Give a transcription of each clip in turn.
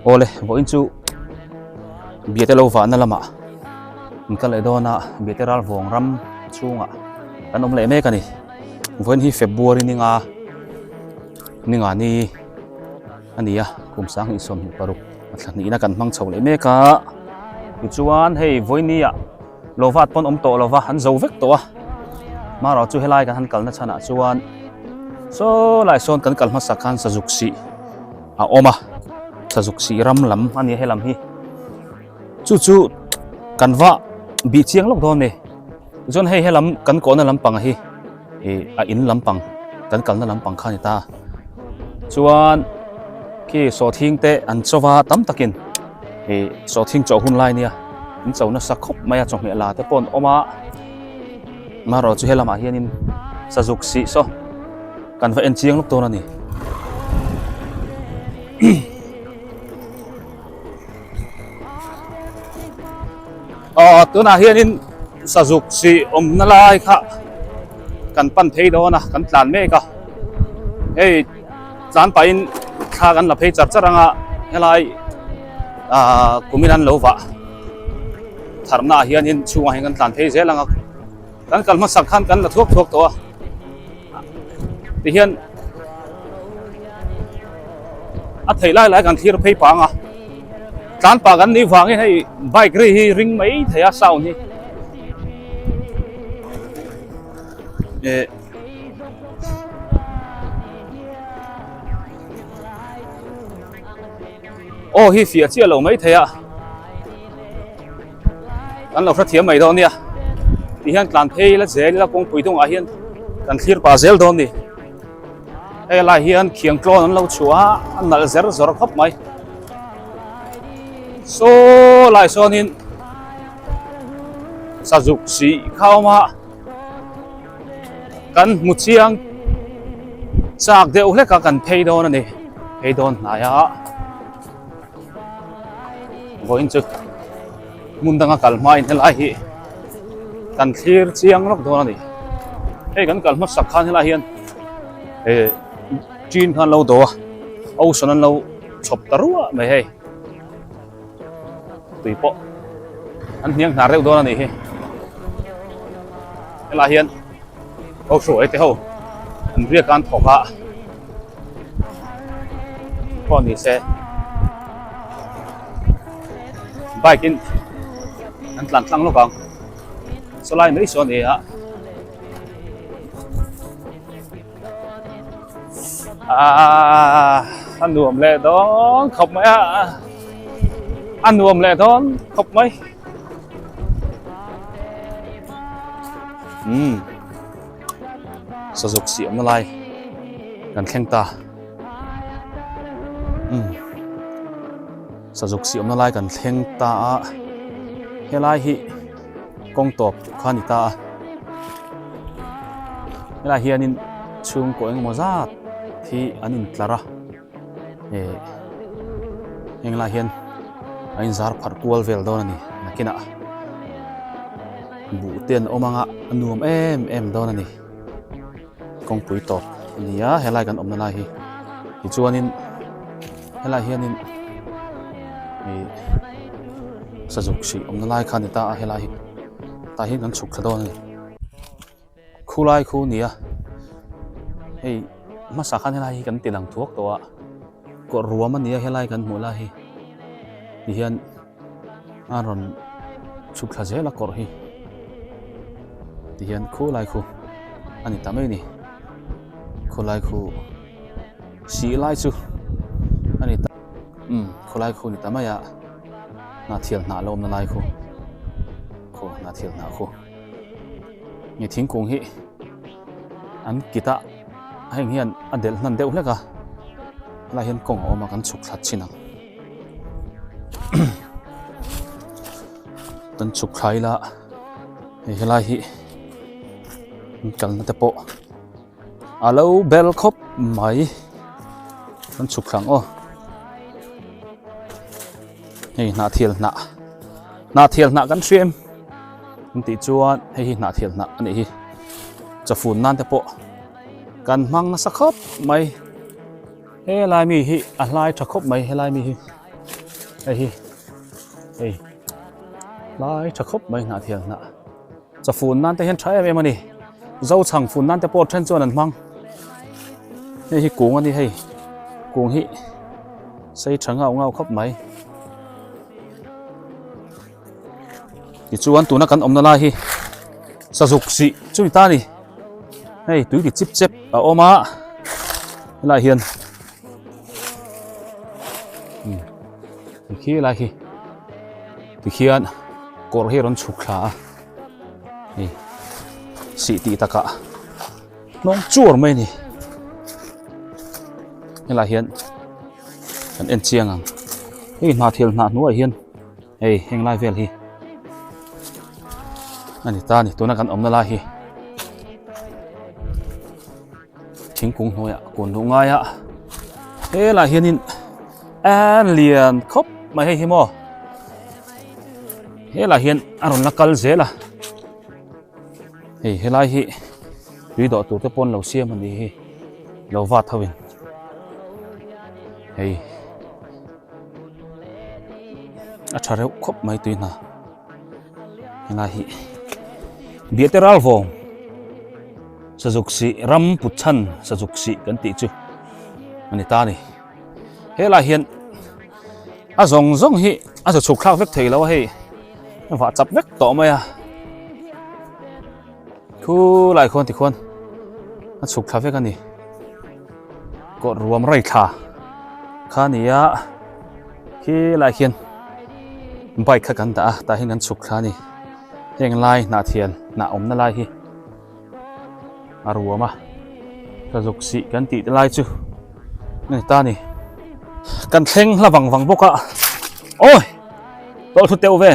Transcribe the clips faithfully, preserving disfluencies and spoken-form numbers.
Ole, vawiin chu Biate Lovahna lama kan kal leh dawn a, Biate Ralvawng ram chunga kan om leh mek a ni. Vawiin hi February ni nga, ni nga ni a ni a, kum sang hnih sawmhnih paruk, a thla hnihna kan hmang chho leh mek a. Tichuan hei vawiin ni a Lovat pawn awm tawh lo va, an zo vek tawh a. Maro chu helai kan han kalna chhan ah chuan, saw lai sawn kan kal hmasak khan sazuk sih a awm a, sazuk sih ram lam a ni a, he lam hi. Chu chu kan va bih chiang lawk dawn ni. Chuan hei, he lam kan kawhna lampang a hi, e, a in lampang kan kalna lampang kha ni ta. Chuan khi sawhthing te an cho va tam takin, e, sawhthing cho hun lai nia, in cho nasa khawp mai a, chawhmeh la te pawn awm a. Maro chu he lamah hianin sazuk sih saw kan va en chiang lawk dawn a ni. Aw, tunah hianin sazuk sih awmna lai kha kan pan phei dawn a, kan tlan mek a. Hei, tlan pahin thla kan la phei char char ang a, helai, a, kumin an lo va tharna hianin chhungah hian kan tlan phei zel ang a. Kan kal hmasak khan kan la thuak thuak tawh a. Tihian, a theih lai lai kan thlir phei pah ang a. Tlan pah kan nih vangin hei bike ri hi ring mai thei a, sound hi. E. Aw, hi fiah chiah lo mai thei a. Kan lo hrethiam mai dawn nia. Tihian tlan phei la zel ila, kawngpui tungah hian kan thlir pah zel dawn ni. Helai hian khiang tlawn an lo chhuah a, a nalh zer zawr khawp mai. Saw lai sawnin sazuk sih kha awm a, kan hmu chiang chak deuh hlek a kan phei dawn a ni. Phei dawn hnai a. Vawiin chu hmun danga kal hmain helai hi kan thlir chiang lawk dawn a ni. Hei, kan kal hmasak khan helai hian, e, ṭin khan lo do a, ocean an lo chhawp ta ruah mai hei. Tui pawh an hniang hnar deuh dawn a ni hi. Helai hian, ho hruai te ho an riak an thawk a. Pawh ni se, bike in an tlan tlang lawk ang. Saw lai mai saw a ni a. A, a nuam leh dawn khawp mai a. A nuam leh dawn khawp mai. Hmm. Sazuk sih awmna lai kan thleng ta. Hmm. Sazuk sih awmna lai kan thleng ta a. Helai hi kawng tawp kha ni ta a. Helai hianin chhungkaw engemaw zat hi an intlar a. E, heng lai hian a inzar pharh kual vel dawn a ni, nakinah buh te an awm ang a, a nuam em em dawn a ni. Kawngpui tawp a ni a, helai kan awmna lai hi. Tichuanin, helai hianin, e, sazuk sih awmna lai kha ni ta a, helai hi. Tah hian kan chhuk thla dawn a ni. Khulai khu a ni a. Hei, hmasa khan helai hi kan tilang thuak tawh a. Kawr ruam a ni a, helai kan hmuh lai hi. Tihian, a rawn chhuk thla zel a kawr hi. Tihian khulai khu a ni ta mai ni. Khulai khu sih lai chu a ni ta, um, khulai khu a ni ta mai a. Hnahthial hnah lo awmna lai khu. Khu, hnahthial hnah khu. Hei thingkung hi an kit a, heng hian a delh hnan deuh hlek a. Helai hian kawng a awm a, kan chhuk thla chin ang. Kan chhuk thla ila, hei, helai hi an kalna te pawh a lo bel khawp mai. Kan chhuk thla ang aw. Hei, hnahthial hnah. Hnahthial hnah kan hria em? Kan tih chuan, hei hi hnahthial hnah a nih hi. Chafun nan te pawh kan hmang nasa khawp mai. Helai mi hi a hlai ṭha khawp mai, helai mi hi. Hei hi. Hei. Lai ṭha khop mai hnahthial hnah. Cha fun nante hian ṭha em em a ni. Zo chhang fun nante pawh ṭhen chuan an hmang. Hei hi kung a ni hei. Kung hi sei ṭha ngau ngau khop mai. Tichuan tuna kan awmna lai hi sazuk sih chu ni ta ni. Hei, tui ti chip chep a awm a. Helai hian. Hmm. Khi lai hi. Tikhian kawr hi rawn chhuk thla a. Hei. Sih tih takah. Hnawng chuar mai a ni. Helai hian kan en chiang ang. Hei, hnahthial hnah hnuah hian. Hei, heng lai vel hi. A ni ta ni, tuna kan awmna lai hi. Thingkung hnuaiah kun luh ngai a. Helai hianin, a lian khawp mai hei hi maw. Helai hian a rawn la kal zel a. Hei, helai hi tui dawh tur te pawn lo siam a ni hi. Lo vat ho in. Hei. A ṭha reuh khawp mai tui hna. Helai hi. Biate ral vawng. Sazuk sih, ram put chhan sazuk sih kan tih chu. A ni ta ni. Helai hian a zawng zawng hi a za chhuk thlak vek thei lo a hei. A vah chap vek tawh mai a. Khu lai khuan ti khuan a chhuk thla vek a ni. Kawr ruam rei thla kha a ni a. Khi lai khian bike kha kan dah a, tah hian kan chhuk thla a ni. Heng lai hnahthial hnah awmna lai hi a ruam a. Sazuk sih kan tih te lai chu a ni ta ni. Kan thleng hla vang vang bawk a. Awi! Tawlh thu teuh ve.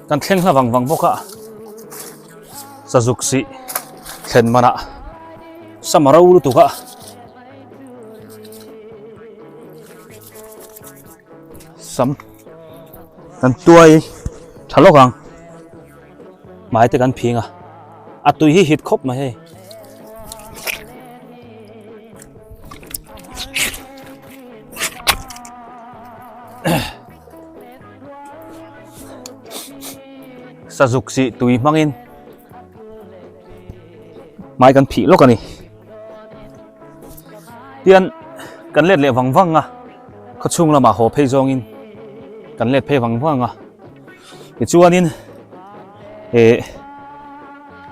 Kan thleng hla vang vang bawk a. Sazuk sih thlen man a. Sam a ro lutuk a. Sam. Kan tuai ṭha lawk ang. Mai te kan phing a. A tui hi hit khawp mai hei. Sazuk sih tui hmangin mai kan phih lawk a ni. Tian kan let leh vang vang a, khawchhung lamah haw phei zawngin kan let phei vang vang a. Tichuanin, eh,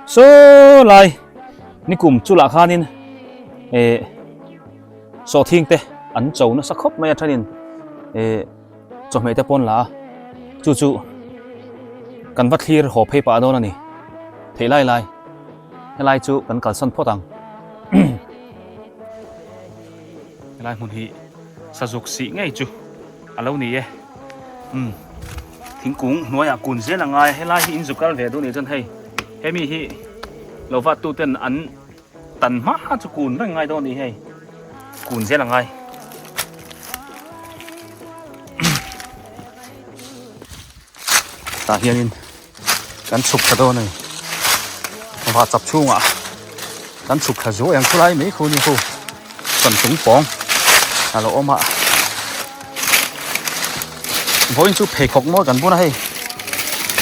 saw lai nikum chu lah khanin, eh, sawhthing te an cho nasa khawp mai a ṭhanin, eh, chawhmeh te pawn la a. Chu chu kan va thlir haw phei pah dawn a ni. Theih lai lai. Helai chu kan kalsan phawt ang. Helai hmun hi sazuk sih ngei chu a lo ni e. Um. Thingkung hnuaiah kun zel a ngai. Helai hi in zu kal ve duh ni chuan hei. Hemi hi lo vat tu ten an tan hma chu kun reng ngai dawn a ni hei. Kun zel a ngai. Tah hianin kan chhuk thla dawn a ni. Vah chap chhungah kan chhuk thla zuai ang, khulai mai khu ni khu. Sawn tung pawng a lo awm a. Vawiin chu pheikhawk mawi kan bun a hei.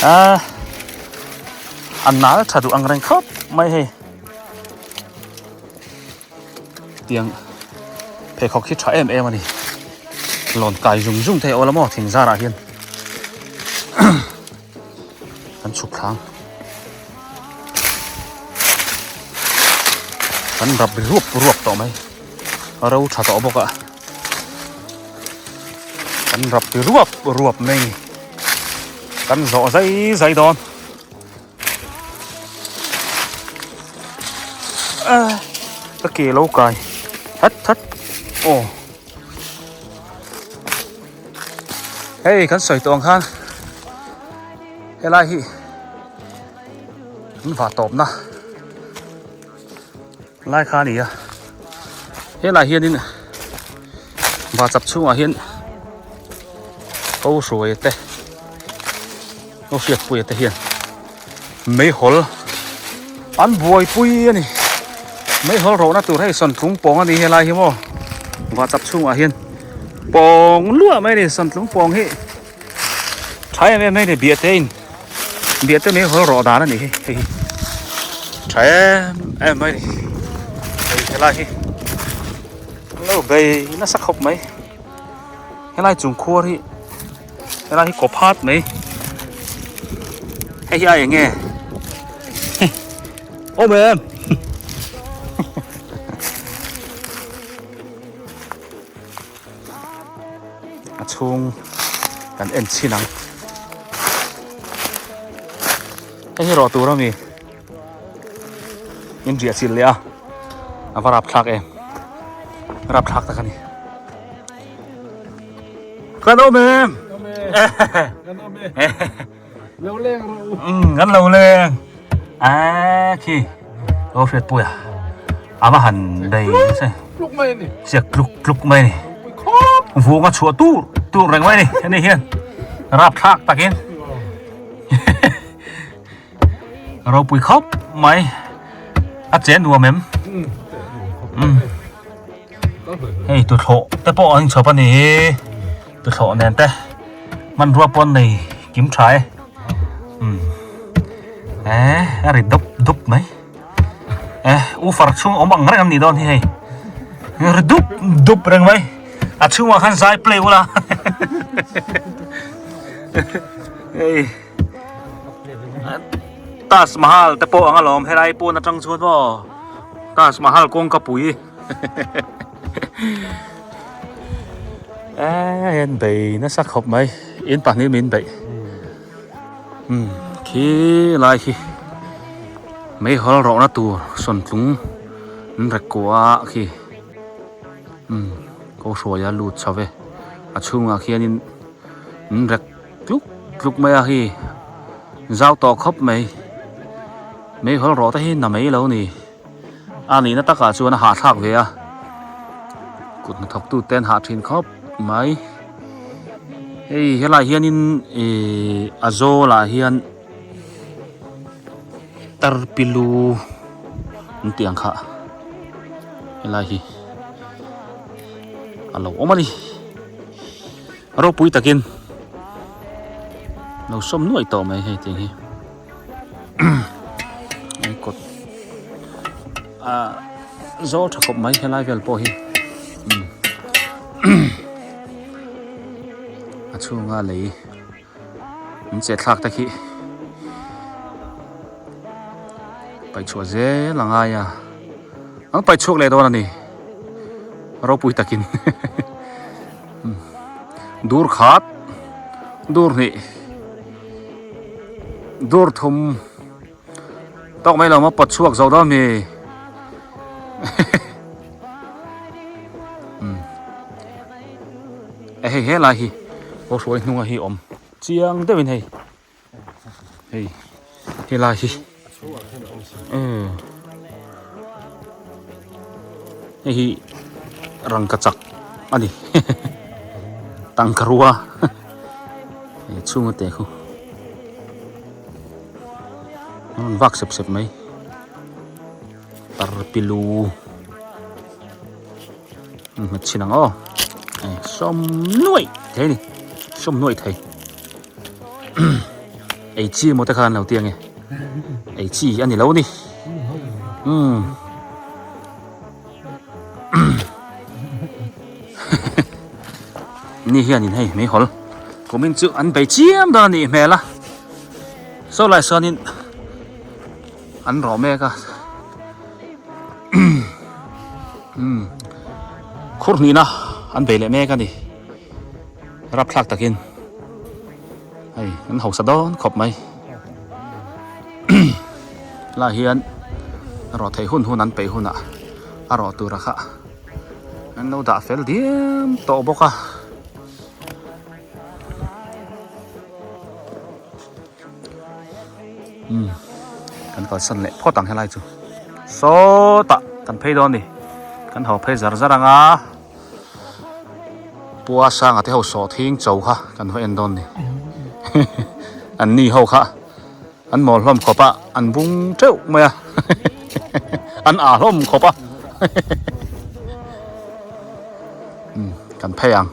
A, a nal ṭha duh ang reng khawp mai hei. Tiang pheikhawk hi ṭha em em a ni. Lawn kai zung zung te awl a maw, thing zarah hian. Kan chhuk thlang. Kan rap ri ruap ruap tawh mai. A ro ṭha tawh bawk a. Kan rap ri ruap ruap mai. Kan zawh zai zai dawn. A, ka ke lo kai. That, that. Aw. Hei, kan sawi tawh ang khan. Helai hi. Kan vah tawpna lai kha a ni a. Helai hianin vah chap chhungah hian ko hruai te, ko hriatpui te hian meihawl an buaipui a ni. Meihawl rawhna tur hei, sawn tung pawng a ni helai hi maw. Vah chap chhungah hian Pawng lua mai ni, Sontlung pawng hi. Ṭha em em mai ni, biate in. Biate mei hol rawh dan a ni hi, hi. Ṭha em em mai ni. Hi, hi lai hi. Lo bei nasa khop mai. Hi lai chung khuar hi. Hi lai hi kop hat mai. Hi hi ai nge. Ôm em. A chung kan en chin ang. Hei hi rawh tura mi. In ria chil leh a. A va rapthlak em. Rapthlak ta ka ni. Kan ôm em. Kan ôm em. Kan ôm em. Lo leng ro. Um, ngan lo leng. A, khi. Lo hriat pui a. A ma han dai se. Pluk mai ni. Siak pluk, pluk mai ni. Pui khop. Vung a chua tur, tur reng mai ni. Ni hian. Rapthlak takin. Ropui khop mai. A chen nuam em. Um. Um. Hei, tuthawh te pawh an chhawp a ni hi. Tuthawh nen te. Hmanrua pawn nei kim ṭha e. Hmm. Eh, a ri dup dup mai. Eh, u far chhung awm ang reng an ni dawn hi hei. Ri dup dup reng mai. A chhungah khan zai play ula. Hei. Taj Mahal te pawh ang a lawm, helai pawn aṭang chuan maw. Taj Mahal kawngkapui. Eh, en bei nasa khawp mai. In pahni min bei. Hmm, khi lai khi. Meihawl rawhna tur, Sawntlung in rek kua khi. Hmm, ko hruaia lut chho ve. A chhungah khianin in rek tluk tluk mai a khi. Zau tawh khawp mai. Meihawl rawh te hi na mai lo ni. A nihna takah chuan a hahthlak ve a. Kut hnathawktuten hah ṭhin khawp mai. Hei, helai hianin, eh, a zawlah hian tarpilu an tih ang kha. Helai hi a lo awm a ni. Ropui takin lo sawm nuai tawh mai hei tiang hi. Ai, kawt. A, zawl ṭha khawp mai helai vel pawh hi. Um. A chhunga lei an chethlak ta khi. Pai chhuah zel a ngai a. An pai chhuak leh dawn a ni. Ropui takin. Dur khat. Dur hnih. Dur thum. Tawk mai lo ma pawt chhuak zo dawn mi. Hmm. E hei, helai hi. Ko hruai hnunga hi awm. Chiang deuhin hei. Hei, helai hi. Eh. Hei hi rangkachak a ni. Tangkarua. Hei, chhunga te khu. An vak sep sep mai. Tarpilu. Hmm, a chin ang aw. Eh, sawm nuai thei ni. Sawm nuai thei. Ei chi maw te khan lo tiang e. Ei chi a ni lo ni. Hmm. Ni hianin hei, meihawl. Kumin chu an bei chiam dawn a nih hmel a. Saw lai sawnin an rawh mek a. Hmm. Khur hnihna an bei leh mek a ni. Rapthlak takin. Hei, an hausa dawn khawp mai. Lai hian rawh theih hun hun an peih hunah a rawh tura kha an lo dah fel diam tawh bawk a. Hmm. Kan kalsan leh phawt ang helai chu. Sawtah kan phei dawn ni. Kan ho phei zar zar ang a. Pu Asanga te ho sawhthing cho kha kan va en dawn ni. An ni ho kha. An mawl hlawm khawp a. An bung teuh mai a. An a hlawm khawp a. Hmm. Kan phei ang.